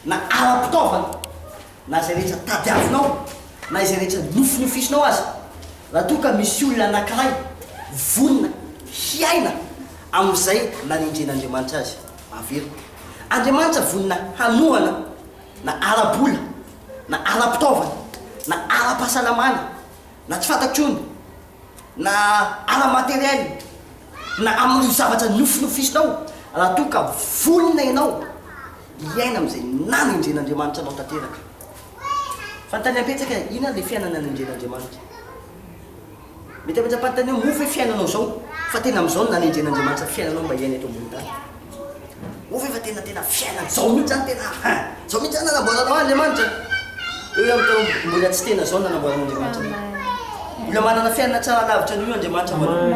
Na ara-pitaovana, na izay rehetra tadiavinao, na izay rehetra nofinofisinao aza, raha toa ka misy olona anankiray vonona hiaina amin'izay nanendren'Andriamanitra azy. Averiko. Andriamanitra vonona hanohana na ara-bola, na ara-pitaovana, na ara-pahasalamana, na tsy fantako intsony, na ara-materiel, na amin'ireo zavatra nofinofisinao, raha toa ka vonona ianao hiaina amin'izay nanendren'Andriamanitra anao tanteraka. Fanontaniana betsaka, inona ilay fiainana nanendren'Andriamanitra? Mety hametra-panontaniana hoe, moa ve fiainanao izao fa tena amin'izao no nanendren'Andriamanitra ny fiainanao mba hiaina eto ambony tany? Moa ve fa tena tena fiainana izao mihitsy izany tena hein, izao mihitsy izany nanamboaranao ahy Andriamanitra? Eo ihany teo mbola tsy tena izao no nanamboaran'Andriamanitra anao. Mbola manana fiainana tsara lavitra noho io Andriamanitra ho anao.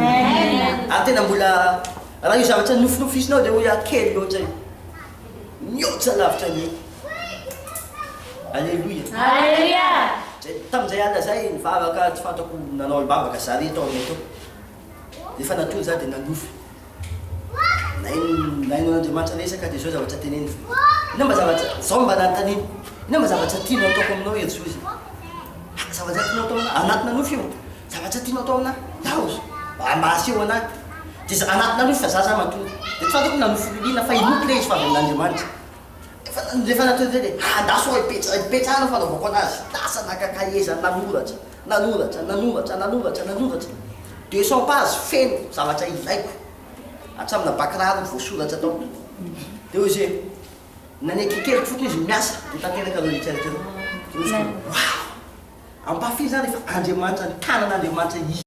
Ary tena mbola raha io zavatra nofinofisinao dia hoy aho kely loatra io. Mihoatra lavitra an'io. Aleloia. Aleloia. Tamin'izay alina izay nivavaka tsy fantako nanao alim-bavaka za re tao aminay tao. Rehefa natory za dia nanofy. Naino naino an'Andriamanitra resaka dia izao zavatra teneniny. Inona mba zavatra izao mba nanontaniany. Inona mba zavatra tianao ataoko aminao Jesoa izy. Zavatra tianao atao aminah anatina nofy io. Zavatra tianao atao aminah. Iaho izy. Mba mba aseho anah. Dia za anatina nofy fa za za matory. Dia tsy fantako na nofy lolina fa inoako ilay izy fa avy amin'Andriamanitra. Efa rehefa natory izay dia andraso aho hipetra hipetrahana fanaovako anazy. Lasa naka kahie za nanoratra. Nanoratra, nanoratra, nanoratra, nanoratra. 200 pages feno zavatra ilaiko. Hatramina bakiraro voasoratra tao. Dia hoy izy hoe, naneky keliko fotsiny izy miasa dia tanteraka ireo rehetra rehetra ireo. Dia hoy izy hoe, wow! Ampahafiry izany rehefa Andriamanitra, ny tanan'Andriamanitra izy.